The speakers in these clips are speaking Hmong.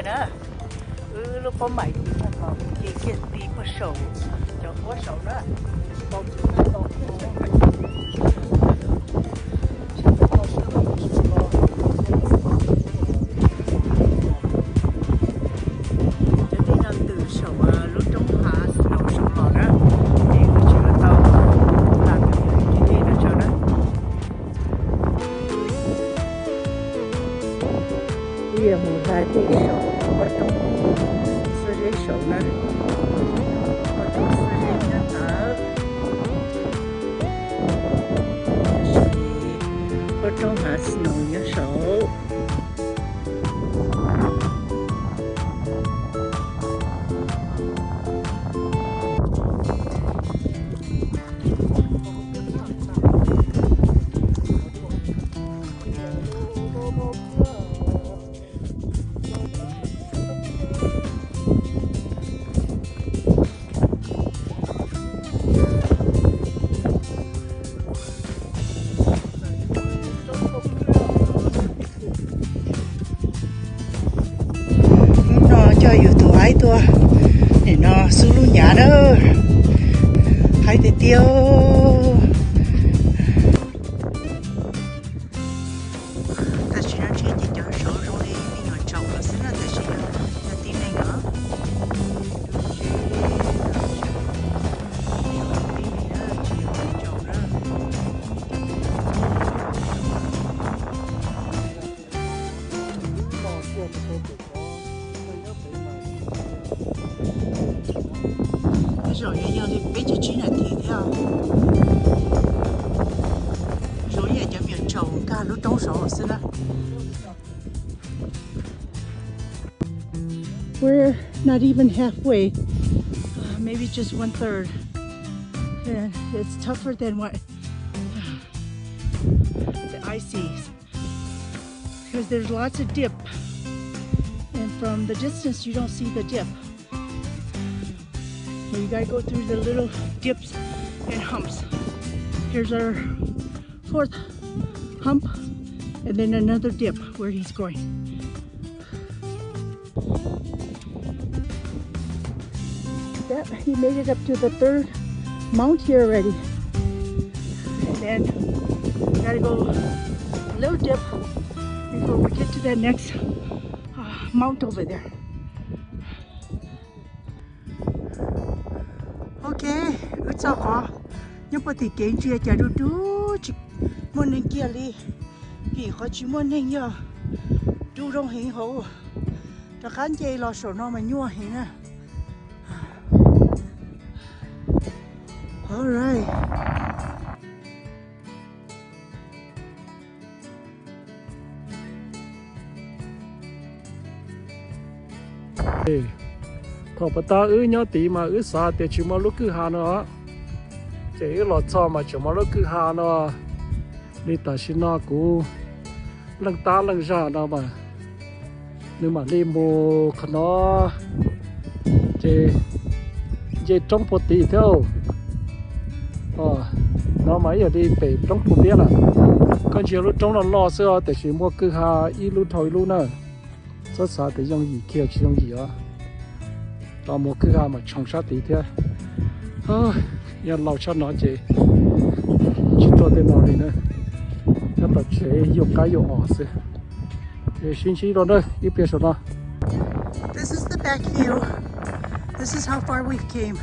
Na, wb lub pob mais tiv no los ces kiag ti puag saum cov pob saud na. Cov dej no ntws saum lub roob hav snow saud los na, ces kuv tseem tau hla cov dej no tso na. Wb yuav mus hla dej saum pob roob xuab zeb saud na. Pob roob xuab zeb nyob ntawd, tab sis pob roob hav snow nyob saud. Hnub no coj yus tus aib tuaj, nim no xub lub nyav na, haib tiag tiag. Tam sim no ntshe ces cov saud zoo li me nyuam tsaus lawm xwb na, tam sim no yog tib neeg os. Tej zaum yuav yog li peb caug tsib nas this thiab. Zoo li cov me nyuam tsaus nkag lub roob saud xwb na. We're not even halfway. Uh, maybe just one third. And it's tougher than what the I sees. Because there's lots of dip. And from the distance, you don't see the dip. So you gotta go through the little dips and humps. Here's our fourth hump, and then another dip where he's going. That, he made it up to the third mount here already. And then we gotta go a little dip before we get to that next uh, mount over there. Ok, wb txog qhov nyob puag tim kev ntsia cas du du tsis muaj neeg kiag li, vim qhov tsis muaj neeg yog du zoo heev hauv. Rov qab nce los saum no mas nyuaj heev na. Alright. Thaum pas tas wb nyob tid mas wb xav tias tsis muaj lub kwj ha no, ces wb los txog mas tseem muaj lub kwj ha no. Li tam sim no kuv leej tab leej zag no mas nws mam li mus qhov no, ces nce roob puag tid thiab. No mas ib yam li pem roob puag ntiab lawm. Koj ntsia lub roob loj loj xwb os, tiam sis muaj kwj ha ib lub dhau ib lub na. Txhob xav tias yooj yim kiag, tsis yooj yim os. Rov mus kwj ha mas tshoov sab tid thiab. Yog laus tshaj no ces tsis tuaj tej no li na. Nyob tom tsev yuav qab yuav os xwb. Sib ntsib dua na ib pliag saum no. This is the back view. This is how far we've came.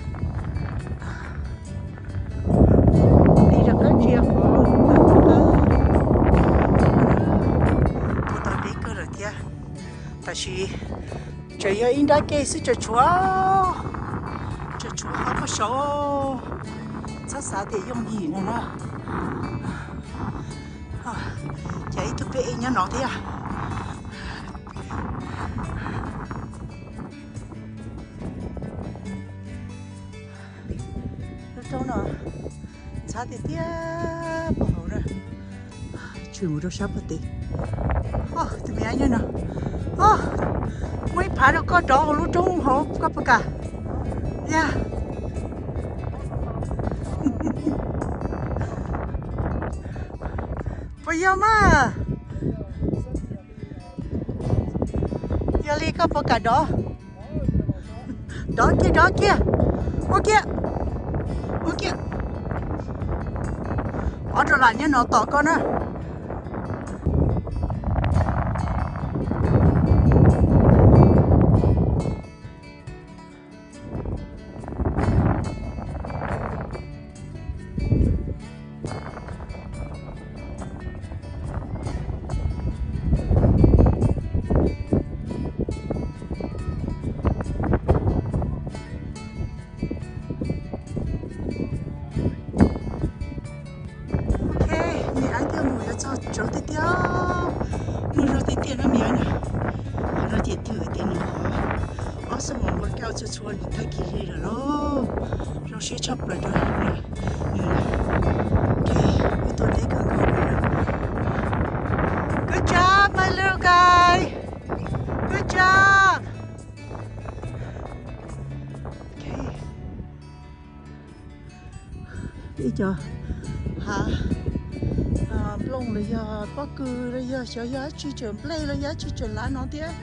Li rov qab ntsia qhov puag tom deb kawg lawm thiab. Tab sis tseem yog ib nrab ke xwb, tseem tshuav, tseem tshuav qhov puag saud, txhob xav tias yooj yim no na. Ces ib tug peb nyob no thiab. Lub roob no ntxhab tiag tiag puag hauv na. Tsis mus rau sab puag tid. Tus me nyuam no, muaj ib phav rau koj rov hauv lub roob hauv koj puas kam? Yog puas yog mas? Yog li Koj puas kam dov? Dov kiag, dov kiag. Ua kiag, ua kiag. Ob rau lam nyob no tos koj na. Ok, me ab thiaj mus yuav txog zaum tiag tiag, mus zaum tiag tiag no me ab na. Qhov no ces twb tias nws qhov awesome workout txhua txhua tag kis li lawm lauj. Zoo siab tshaj plaws rau nws. Ok, wb tuaj deb kawg nkaus li lawm. Good job, my little guy. Good job. Ok. Ib co hav nplooj los yog pob kws los yog xyov yog dab tsi tseem nplej los yog dab tsi tseem lav no thiab.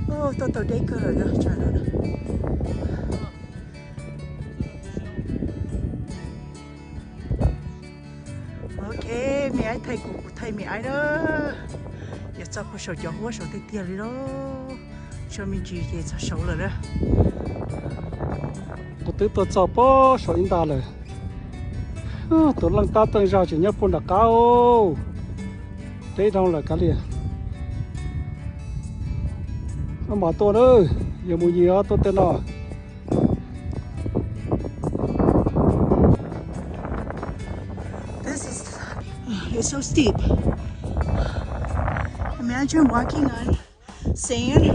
Tuaj tau deb kawg lawm no. Ok, me ab thaij kuv, kuv thaij me ab na. Yuav txog puag saum cov huab saud tiag tiag li lauj. Tso me ntsis ces txog saud lawm na. Kuv twb tuaj txog puag saum ib nta lawm. Tus leej tab teej zag tseem nyob puag nram qab. Deb dhau lawm kav liam. Maj mam tuaj na, yog mus nyias tuaj tej no. This is, it's so steep. Imagine walking on sand,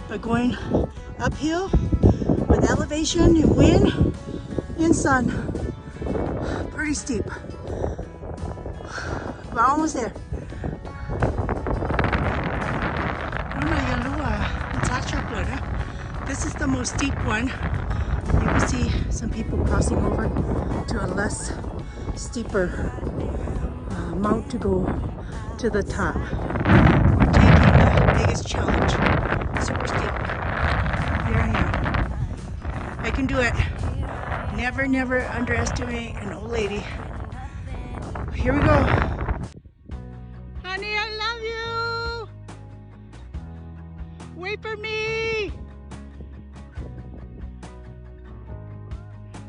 but going uphill with elevation and wind and sun. Pretty steep. We're almost there. Lub no yog lub ntxhab tshaj plaws na. This is the most steep one. You can see some people crossing over to a less steeper uh, mount to go to the top. We're taking the biggest challenge. Super steep. Here I am. I can do it. Never, never underestimate an old lady. Here we go. Honey, I love you. Wait for me.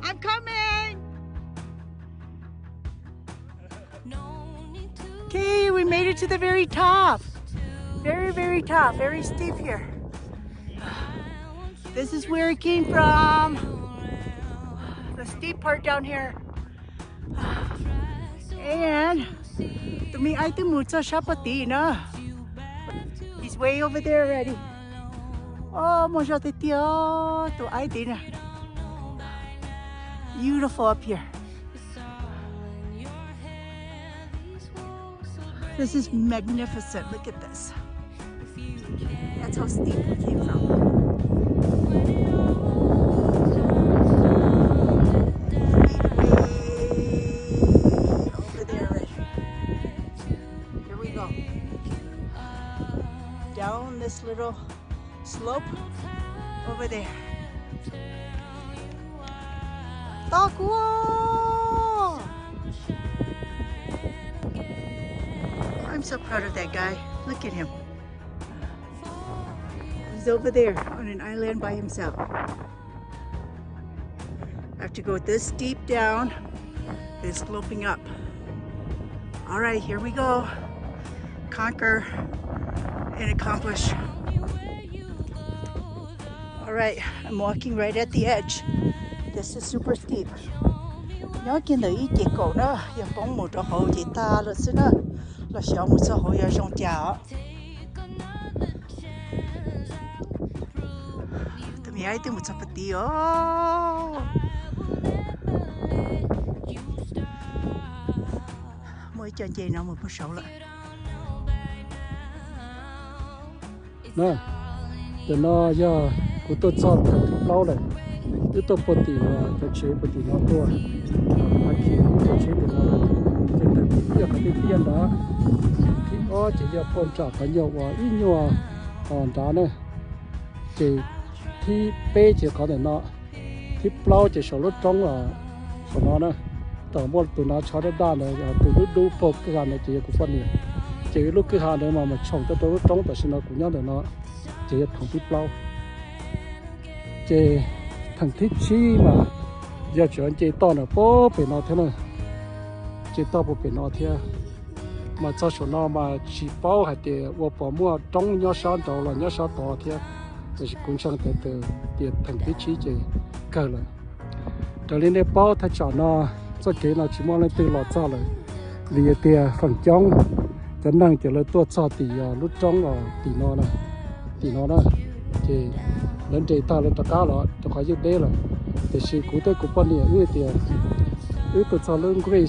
I'm coming. Okay, we made it to the very top. Very, very top, very steep here. This is where it came from. The steep part down here. And tus me ab twb mus txog sab pog tid na. He's way over there already. Oh, muaj zog tiag tiag tus ab tid na. Beautiful up here. This is magnificent. Look at this. That's how steep we came from. Way over there already. Here we go. Down this little slope over there. Tos kuv. I'm so proud of that guy. Look at him. He's over there on an island by himself. I have to go this steep down, this sloping up. All right, here we go. Conquer and accomplish. All right, I'm walking right at the edge. This is super steep. Nyob kiag ntawm ib ces kaum na, yog poob mus rau hauv ces tag lawm xwb na. Los xyov mus txog hauv yuav zoo cas os. Tus me ab twb mus txog pog tid os. Muaj ib co nce no mus puag saud lawm. Na, tam no yog kuv tuaj txog thaum thib plaub lawm. Wb tuaj puag tim no, cov tsev puag tim no tuaj, a khi wb cov tsev tim no, ces thaum thib ib yog qhov tiaj tiaj ntawd, thib ob ces yog puag nram qhov nyuag uas ib nyuag nrad na. Ces thib peb ces qhov ntawm no, thib plaub ces saum lub roob, saum no na, thaum muaj tus hnav tsho daj daj ntawd, tus dub dub paug kawg no ces yog kuv poj niam. Ces lub kwj ha ntawd mas mas tshoom tuaj rau lub roob tam sim no kuv nyob ntawm no, ces yog theem thib plaub. Ces theem thib tsib mas yog tseem nce toj ntawm puag pem no thiab na, nce toj puag pem no thiab. Mas txog saum no mas tsis paub hais tias ua pom muaj roob nyob sab nraud los nyob sab tod thiab, tab sis kuv ntseeg tias, tias theem thib tsib ces kawg lawm. Raws li nej paub thaj tsam no txoj kev no tsis muaj leej twg los txog lawm, vim tias feem coob cov neeg ces lawv tuaj txog tim lub roob tim no, tim no na, ces lawv nres tag lawv rov qab los rau qhov yeej deb lawm. Tiam sis kuv thiab kuv poj niam wb tias wb tuaj txog lub nqi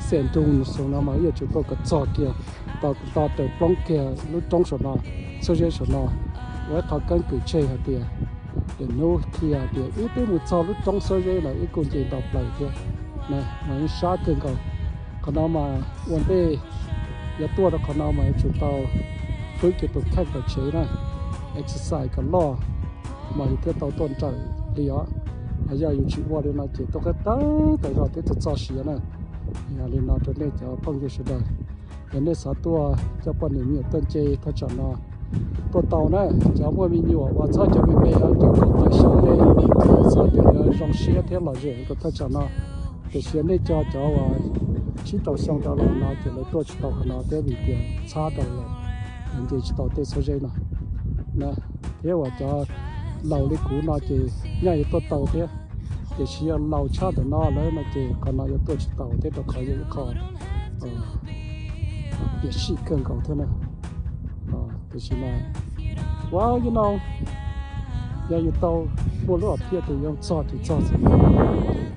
Xeem Nroog Xeem no mas wb yuav tsum tuaj kom txog kiag, tau kom tau raws plooj kiag lub roob saum no, txhua zeb saum no, ua ib qho keeb kwm tseg hais tias, hnub thiaj tias wb twb mus txog lub roob Suab Zeb lawm, wb kuj nce tau plaws thiab. Mas yeej sab kawg nkaus. Qhov no mas ua ntej yuav tuaj rau qhov no mas yuav tsum tau fwb kiag tus kheej tom tsev na, exercise kom loj mas yus thiaj tau tuaj nrawm li os. Yog yus tsis ua li no ces tuaj qab tawg tawm zog thiab txog txog siav na. Yog li no rau nej cov phooj ywg sawv daws, yog nej xav tuaj coj poj niam me nyuam tuaj nce thaj tsam no tuaj tau na. Cov muaj me nyuam uas txhob cov me me, cov kaum tawm xyoo nej xav tias yuav zoo siab thiab lom zem rau thaj tsam no, tiam sis nej coj cov uas tsib rau xyoo rov los no ces lawv tuaj tsis tau qhov no thiab vim tias txhab rau lawm, nce tsis tau tej Suab Zeb no. Thiab uas cov laus li kuv no ces nyaj yuav tuaj tau thiab, tiam sis yog laus tshaj ntawm no lawm no ces qhov no yuav tuaj tsis tau thiab rau qhov yog ib qho piam sij kawg nkaus thiab na. Tiam sis mas, wow, you know, yog yus tau muaj lub hom phiaj tus yuav txog ces txog xwb.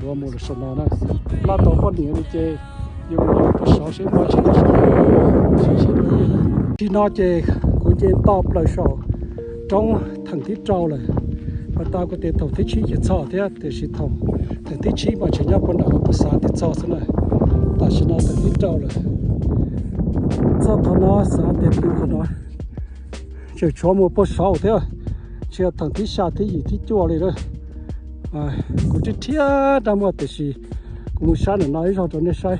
Yuav mus lawm saum no na, laj tau poj niam li ces yus mus rau saud seb muaj tsis tau saud. Tim no ces kuv nce toj plaws saum roob theem thib rau lawm. Pas tas kuv tias thaum thib tsib ces txog thiab, tiam sis thaum theem thib tsib mas tseem nyob puag nram kuv xav tias txog xwb na. Tam sim no theem thib rau lawm. Txog qhov no xav tias tu qhov no tseem tshuav mus puag saud thiab, tsis yog theem thib xya thib yim thib cuaj li na. Kuv thiab rhiab dab muag tiam sis kuv mus saib ntawm no ib zaug rau nej saib.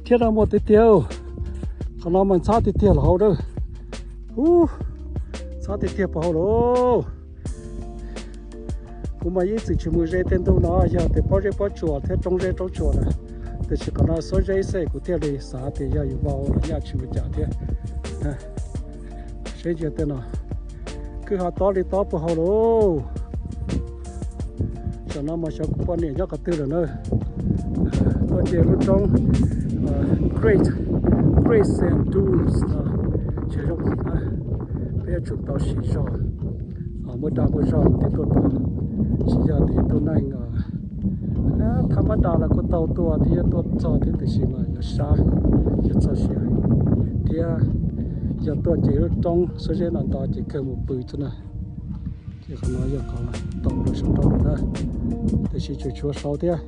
Thiab dab muag tiag tiag, qhov no mas ntxhab tiag tiag los hauv dab. Ub, ntxhab tiag tiag puag hauv lauj. Kuv mas yeej txwm tsis mus ze tej ntu no yog tias pob zeb pob tsuas thiab roob zeb roob tsuas na, tiam sis qhov no Suab Zeb xwb kuv thiaj li xav tias yog yus vau los nyaj tsis ua cas thiab. Seb ntsia tej no, kwj ha tob li tob puag hauv lauj. Tam no mas xyov kuv poj niam nyob qhov twg lawm na. Tuaj nce lub roob Great, Great Sand Dunes no, tsis zoo yim na. Peb yuav tsum tau siv zog, muaj dag muaj zog thiaj tuaj tau. Tsis yog tias tus neeg thab mab das los kuj tau tuaj thiab, tuaj txog thiab, tiam sis mas yog sab, yog txog siav heev thiab. Yog tuaj nce lub roob Suab Zeb no ntawd ces kawg mus pw xwb na. Ces qhov no yog qhov tau mus saum roob lawm na, tiam sis tseem tshuav saud thiab.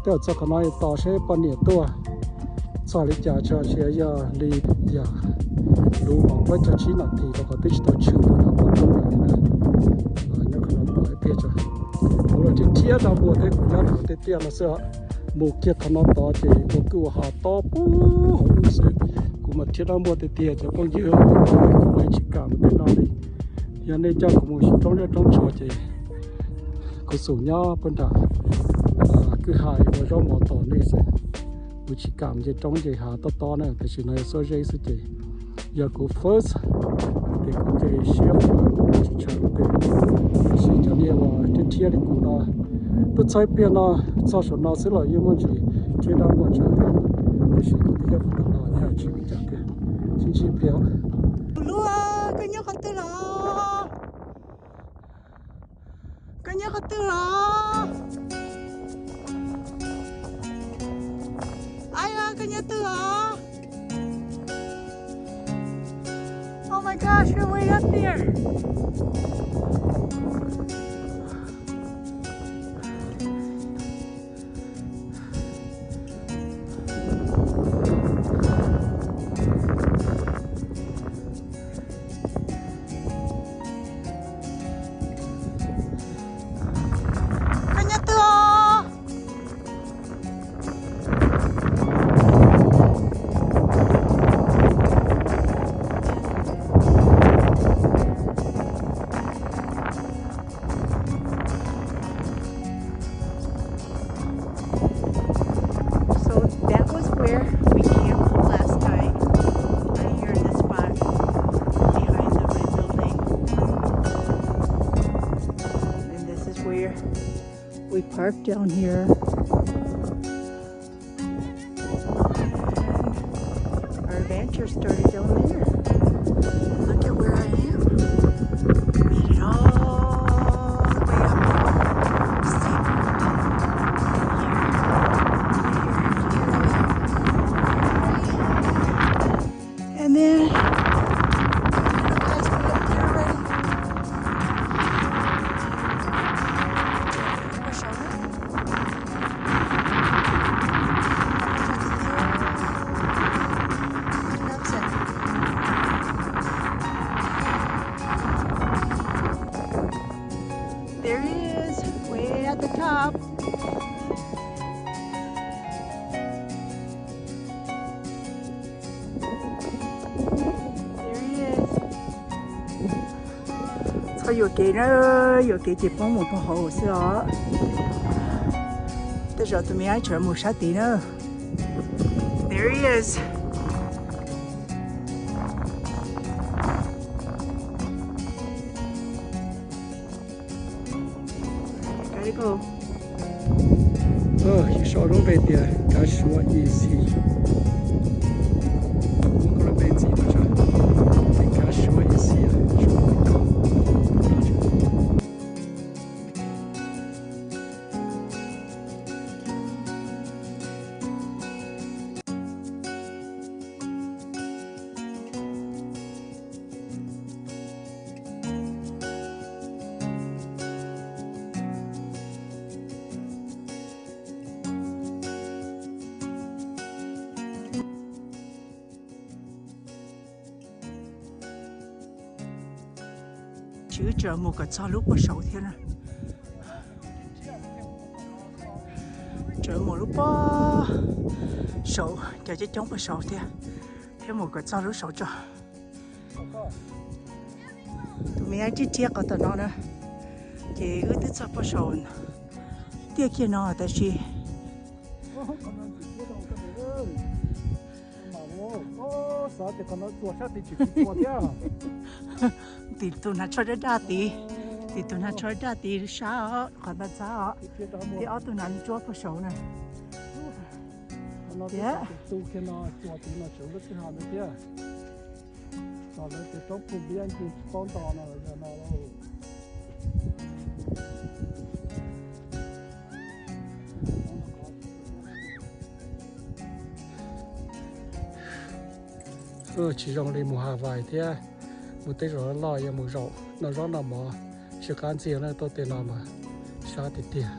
Tej zaum txog qhov no yuav tos seb poj niam tuaj txog li cas, tsis yog li yog lub uas plaub caug tsib nas this rau qhov twb tsis tau tshwm tus no poj roob lawm li na. Nyob qhov no tos ib pliag tso. Kuv los rhiab rhiab dab muag thiab kuv nyob rau tiaj tiaj no xwb os. Mus kiag qhov no tod ces ua kwj ua ha tob puag hauv xwb. Kuv mas rhiab dab muag tiag tiag cov phooj ywg, kuv mas tsis kam mus tej no li. Yog nej coj kuv mus roob zeb roob tsuas ces kuv xum nyob puag nram kwj ha ua zaub mov tos nej xwb. Kuv tsis kam nce roob nce hav tob tob na, tiam sis no yog Suab Zeb xwb ces yog kuv first, ces kuv nce siab fawb tsis tshaw leej twg. Tiam sis cov niag uas rhiab rhiab li kuv no, tuaj txog ib pliag no, txog saum no xwb los yeej muaj ntsis rhiab dab muag tsawv thiab. Tiam sis kuv twb nyob puag nram no thiab tsis ua cas tiag. Sib ntsib ib pliag. Lub, koj nyob qhov twg los? Koj nyob qhov twg los? Ai, koj nyob twg los? Oh my gosh, you're way up there. Park down here. Our adventure started down there. Look at where I am. Made it all the way up. Stay tuned. And then, guys, we up there already. There he is, way at the top. There he is. Txhob yuam kev na, yuam kev ces poob mus puag hauv xwb os. Tej zaum tus me ab tseem mus sab tid na. There he is. Yus sau lub npe tias Kab Suab Easy. Muab koj lub npe ntxiv no tso, Kab Suab Easy, Suab Easy. Tsis, wb tseem mus kom txog lub puag saud thiab na. Tseem mus lub puag saud, cov coob coob puag saud thiab, thiab mus kom txog lub saud tso. Tus me ab tsiab tsiab qhov tom no na, ces wb twb txog puag saud tiaj kiag no tab sis tim tus hnav tsho daj daj tid, tim tus hnav tsho daj daj tid sab os, qhov ntawd ntxhab os. Thiab ob tug hnav ntsuab puag saud na. Tias tsis zoo li mus Hawaii thiab, mus tej zaum loj loj, yog mus zaum noj zaub noj mov tsis qab ntxiag na, tuaj tej no mas sab tiag tiag.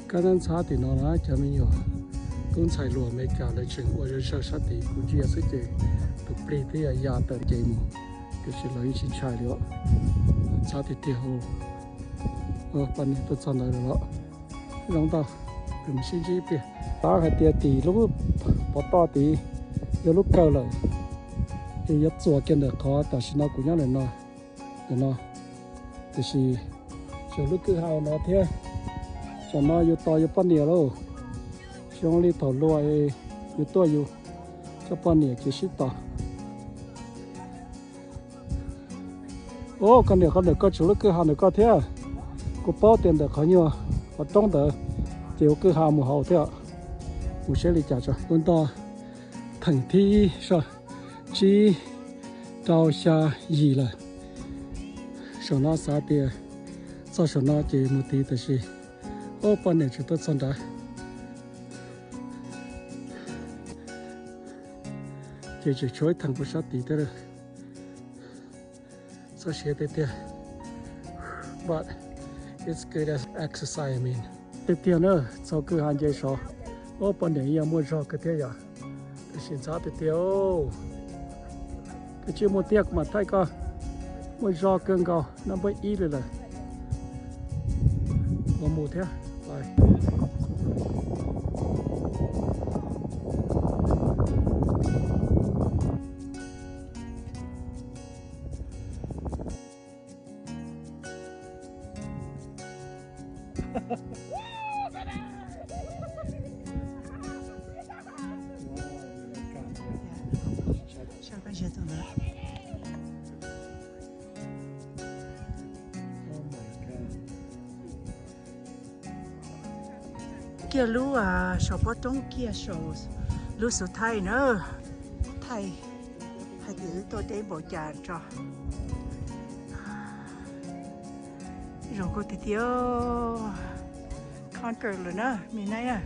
Kab ntxhab tim no na cov me nyuam tub ntxhais hluas Amelikas lawv tseem ua zog sab tid, kuv ntsia xwb ces tus plig twb ya ya tawm kev mus, tiam sis lawv yeej tsis ntshai li os. Ntxhab tiag tiag. Poj niam tuaj txog ntawd lawm los. Zoo ntau, kuv mus sib ntsib ib pliag. Tab hais tias tim lub pov toj tid yog lub kawg lawm, es yuav txuas kiag ntawm qhov tam sim no kuv nyob ntawm no, ntawm no. Tiam sis tseem lub kwj ha no thiab, tam no yus tos yus poj niam lauj. Tsis zoo li thaum hluas yus tuaj yus coj poj niam ces sib tos. Os, koj niam, koj ntawm koj tseem lub kwj ha ntawm koj thiab. Kuv paub tias ntawm qhov nyuag qhov roob ntawd ces ua kwj ha mus hauv thiab. Mus saib li cas tso. Ua ntej theem thib tsib rau xya yim lawm. Saum no xav tias txog saum no ces mus tid, tab sis ob poj niam tseem tuaj txog nrad. Ces tseem tshuav ib theem puag sab tid thiab. Txog siav tiag tiag, but it's good as exercise, I mean. Tiag tiag na, txog kwj ha nce saud, ob poj niam yog muaj zog kawg thiab yom. Tab sis ntxhab tiag tiag. Koj tsis muaj tiag kuv mam thaij koj. Muaj zog kawg nkaus, nab npawb ib li lawm. Ua mus thiab. kiag lub saum pob roob kiag saum lub xus thaij na. Thaij hais tias wb tuaj deb npaum cas tso. Zoo kawg tiag tiag. Concord lawm na, Midnight na.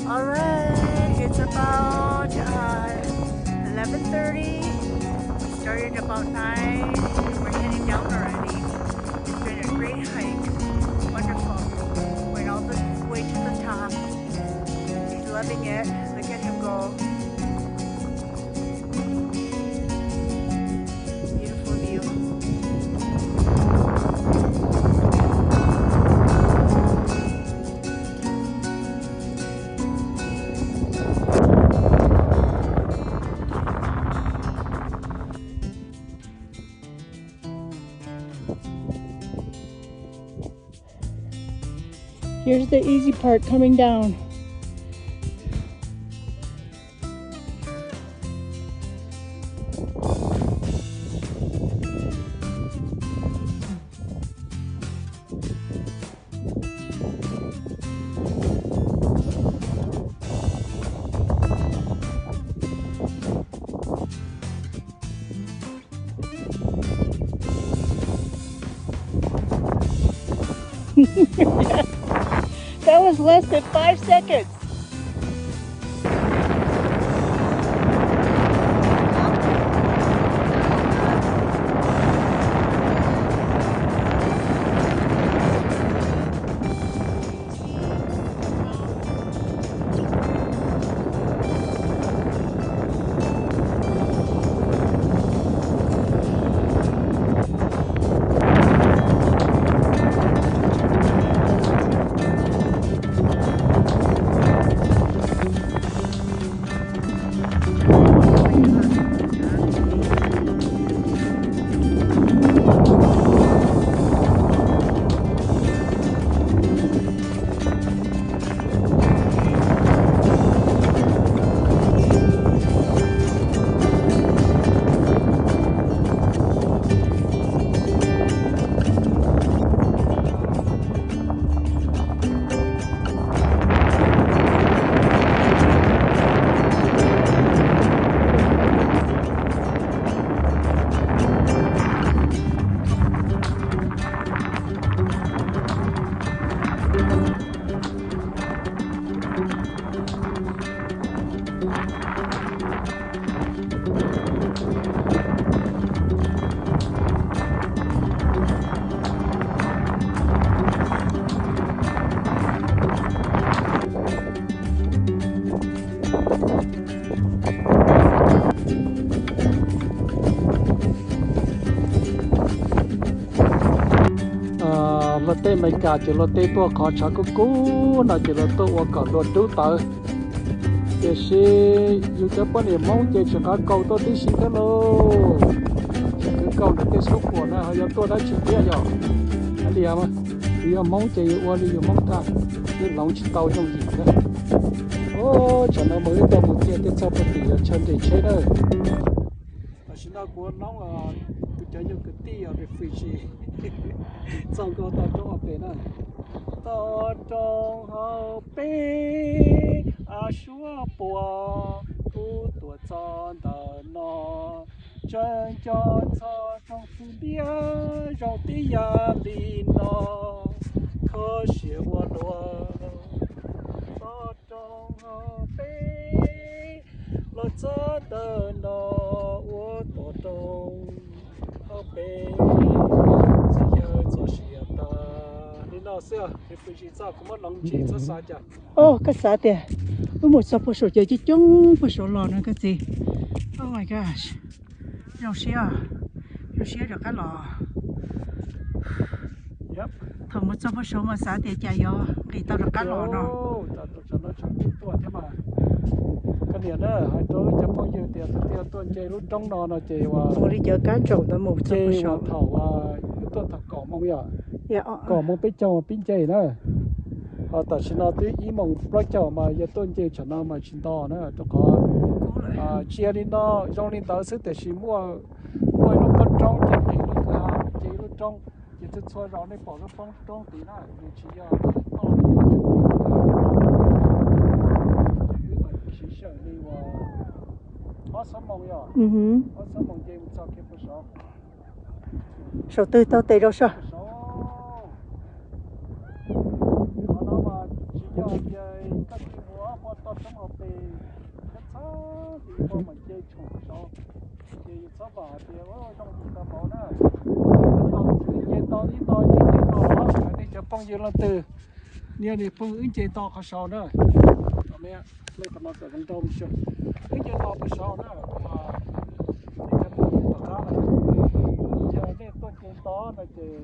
All right, it's about uh, eleven thirty. We started about nine. We're heading down already. It's been a great hike. Wonderful. Went all the way to the top. He's loving it. Look at him go. Beautiful view. Here's the easy part coming down. That was less than five seconds. Luag tej Amelikas ces luag tej tuaj qhov tshav kub kub no ces luag tuaj ua kom hlua dub tawv. Tiam sis yus cov poj niam Hmoob ces tsis nqa kaus tuaj tib si thiab lauj. Tsis khwv kaus ntawm tej xub puam na ho yuav tuaj dab tsi thiab yom? Hais li, yus yog Hmoob ces yus ua li yus Hmoob tag, yeej hloov tsis tau yooj yim thiab. Ub, tsam no mas wb tau mus kiag tej txoj puag tim chaw nres tsheb na. Tam sim no kuv ua noob, kuv cov nyuag kwv tij refugee txog nkaus tom roob hauv pes na. Tom roob hauv pes, a suab puas kuv tuaj txog ntawm no, tseem nco txog rooj txhua ntiag zoo tib yam li no, kho siab ua luaj. Tom roob hauv pes los txog ntawm no, ua tom roob hauv pes, txiv yawg txoj sia tag li no xwb. Refugee txog kuv muab hloov ntsis txhob xav cas. Os, koj xav tias wb mus txog puag saum cov coob coob puag saud los no koj txiv. Oh my gosh. Zoo siab, zoo siab rov qab los. Thaum mus txog puag saud mas xav tias cas yuav nqis tau rov qab los no. Tam no tseem tuaj thiab mas. Koj niam na, hais rau cov phooj ywg tias tus twg tuaj nce lub roob no no ces ua, ua li cov kab ntsaum ntawd mus nce thaum, ua, tuaj thaum kaum moos yom. Kaum moos peb caug pib nce na. Ho tam sim no twb ib moos plaub caug mas yog tuaj nce tsam no mas tsis nto na, rau qhov tsis yog li no, zoo li ntawd xwb tiam sis muaj, muaj ib lub pob roob ces nqis lub kwj ha nce ib lub roob, ces txhua txhua zaus nej pom lub pob roob tid na, nws tsis yog toj, siv sawm li ua ob xuab moos yom, ob xuab moos nce mus txog kiag puag saud. Saum twg tau tes rau soj. Qhov no mas tsis yog tias koj tig mus muaj toj roob hauv pes, koj txhob tig mus mas nce tshoom saud, ces yus txhob vam hais tias zoo li tau npaum na. Nce tau ib tog nce nce tau, nej cov phooj ywg leej twg, nej phooj ywg wb nce tau qhov saud na. Qhov no kom zoo nraug, wb nce tau puag saud na, nej cov phooj ywg tom qab na, yog nej tuaj nce tau no ces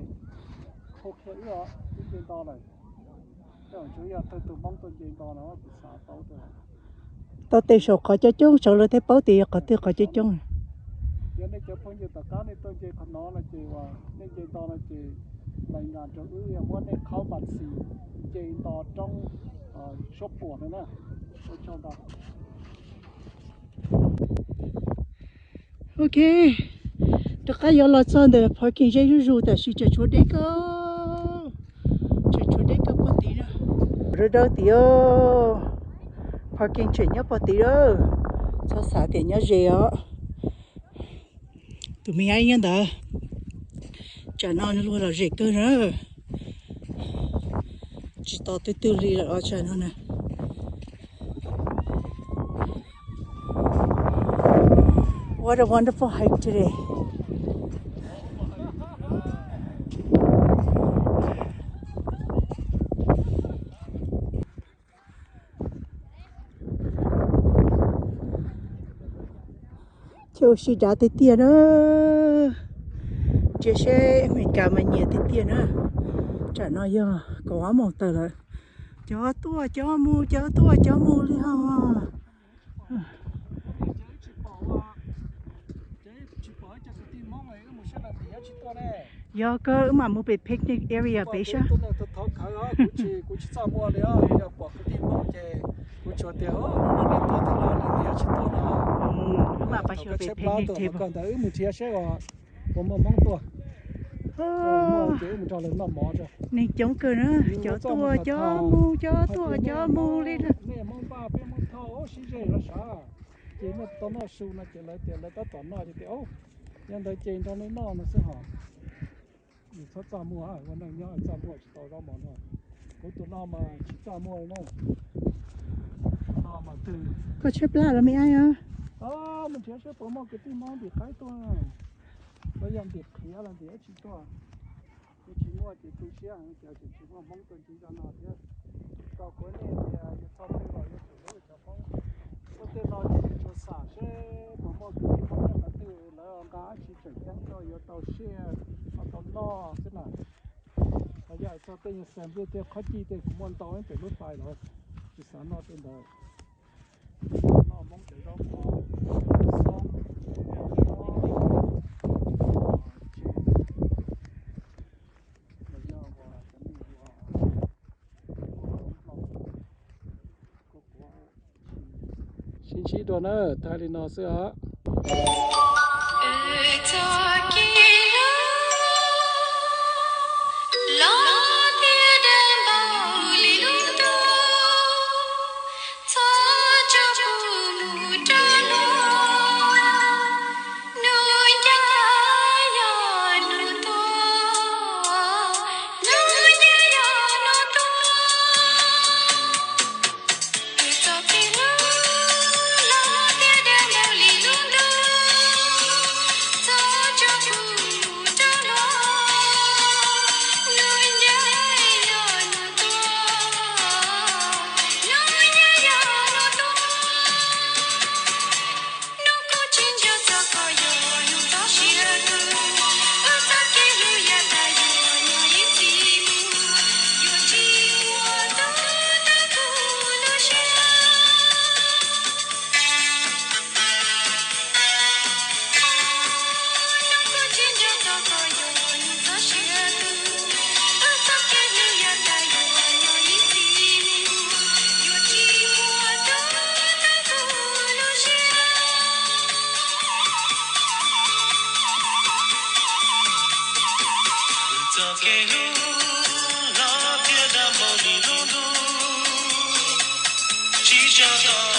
hu qhia wb os, wb nce tau lawm. Tsuas yog thaum tus Hmoob tuaj nce tau no kuv xav paub. Tau tes saum qhov coob coob saud lawv thiaj paub tias yog qhov twg qhov coob coob. Yog nej cov phooj ywg tom qab nej tuaj nce qhov no no ces uas nej nce tau no ces lais nkas rau wb yog muab nej qhaub npas xis nce tau roob suab puam no na. Ua tsaug ntau. Ok, rov qab yuav los txog ntawm parking ze zuj zus, tam sim tseem tshuav deb kawg, tseem tshuav deb kawg puag tid na. Dawb dawb tid, parking tseem nyob puag tid lawm, txhob xav tias nyob ze os. Tus me nyab nyob ntawd, tsam no luag lom zem kawg na, tsis tos twg twg li lawm os tsam no na. What a wonderful hike today. Chaw ua si dav tiag tiag na. Ntsia seb Amelikas mas nyiam tiag tiag na. Tsam no yog kaum ob moos tawm lawm. Cov tuaj cov mus, cov tuaj cov mus li hos. Yog kawg, wb mam mus pem picnic area pem saib. Wb mam pais xyuas pem picnic table. Neeg coob kawg na, cov tuaj cov mus, cov tuaj cov mus li na. Ces nej tau noj su no ces lawv tias lawv tab tom noj ces tias, yog ntawd ces nrog nej noj no xwb hos. Yus txhob txaj muag, ua neej nyob txaj muag tsis tau zaub mov noj. Kuv tus no mas tsis txaj muag li na. Koj tshaib plab los me ab? Mus nrhiav seb puas muaj kwv tij Hmoob ntim qaib tuaj, los yog ntim qhiav los ntim dab tsi tuaj. Yog tsis muaj ces tu siab heev, cas tseem tsis muaj Hmoob tuaj ncig zaj no thiab. Tau kuv nej tias yus txhob pheej los yuav tsum hlub cov Hmoob. Lub tej no ces yus tsuas xam seb puas muaj kwv tij Hmoob nyob qhov twg lawv nqa dab tsi tseem ceeb tuaj yuav tau siaj, ho tau noj xwb na. Ho yog txog tej nyuag xam nplooj tej qhob cij tej kuv muaj ntau pem lub fais los tsis xav noj tej ntawd. Noj Hmoob cov zaub mov, xoob, sib ntsib dua na, tag li no xwb os. Txoj kev hlub los thiaj dab npaum li lub ntuj, tsis tso tawm